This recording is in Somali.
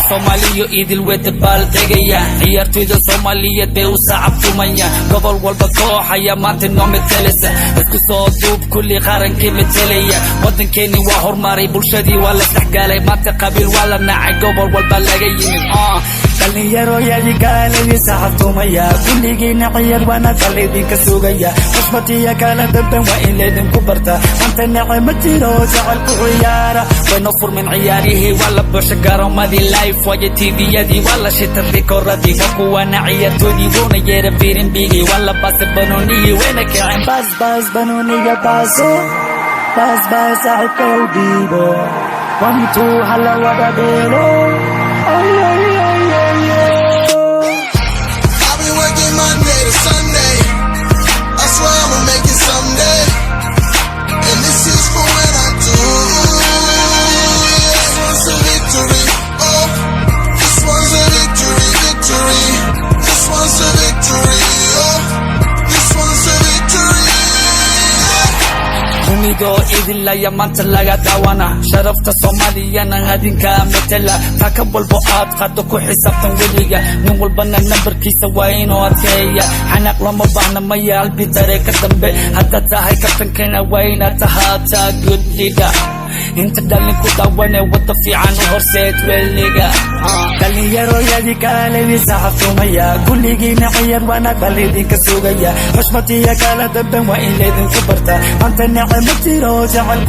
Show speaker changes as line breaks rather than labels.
Soomaaliyo idil way dabaaldegaya. Ciyaartoyda Soomaaliyeed bay u sacabtumayaan. Gobol walba koox ayaa maanta noo meteleysa. Isku soo duub, kulli qarankii metelaya. Wadankeeni waa horumaray, bulshadii waa la isdhexgalay. Maanta qabiil waa la nacay, gobol walba laga yimid. Dhallinyaroyadii kaaladii sacabtumaya, kulligiina ciyaar waana dal idinka sugaya. Xushmatiya kala damben waa in laydinku barta. Maanta nece ma jiro, jecel ku ciyaara. Wayno furmin ciyaarihii, waa la buuxsha garoomadii. Live waaye TV-yadii, waa la shita rikoradii. Waa kuwaana ciyaartoodii, wuuna yeera fiirimbigii. Waa la baase banoonigii, wayna kaceen.
Baas baas banooniga, baaso baas baas, saaxiibka u dhiibo. One two, hala wada dheelo. Ay, ay, ay, ay, ay.
I've been working Monday to Sunday. I swear I'ma make it someday. And this is for when I do. This one's a victory. Oh, this one's a victory, victory. This one's a victory. Oh, this one's a victory.
Dunidoo idil ayaa maanta laga daawana. Sharafta Soomaaliyana adinkaa metela. Taka walbo aad qado ku xisaabtan weliga. Nin walbana nambarkiisa waa inuu adkeeya. Xanaaq looma baahna, maya albitare ka dambe. Haddaad tahay kabtankana, waa inaad tahaataa good leader. Inta dhalin ku daawane, wada fiican u horseed weliga.
Dhallinyaroyadii kaaladii sacabtumaya, kulligiina ciyaar waana dal idinka sugaya. Xushmatiya kala damben waa in laydinku barta. Maanta nece ma jiro, jecel ku